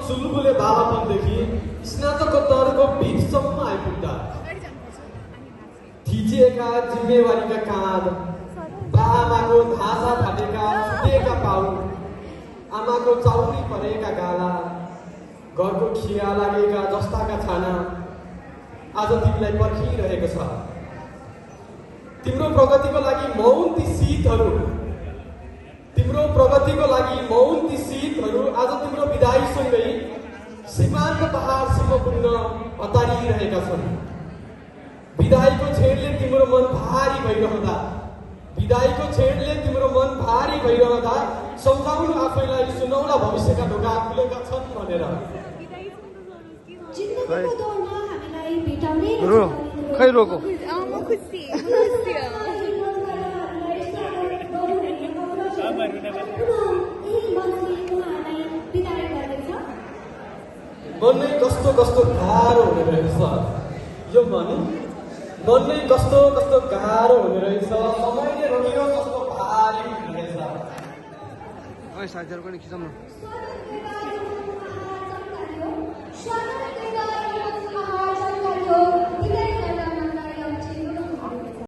सुलबुले बालापनदेखि स्नातकोत्तरको बिचसम्म आइपुग्दा थिचिएका जिम्मेवारीका काँध, बाआमाको धासा फाटेका सुतेका पाउ, आमाको चाउरी परेका गाला, घरको खिया लागेका जस्ताका छाना आज तिमीलाई पर्खिरहेको छ। तिम्रो प्रगतिको लागि मौन ती शीतहरू, तिम्रो प्रगतिको लागि मौन ती शीतहरू आज तिम्रो विदाईसँगै सीमान्त पहाडसम्म पुग्न हतारिरहेका छन्। विदाईको छेडले तिम्रो मन भारी भइरहँदा, विदाईको छेडले तिम्रो मन भारी भइरहँदा सम्झाउनु आफैलाई सुनौला भविष्यका ढोका खुलेका छन् भनेर। जिन्दगीको दौडमा हामीलाई भेटाउने खै रोको मन नै कस्तो कस्तो गाह्रो हुने रहेछ यो मन नै कस्तो कस्तो गाह्रो हुने रहेछ। समयले रोकियो कस्तो भारी हुने रहेछ। साथीहरु पनि खिचाउनु।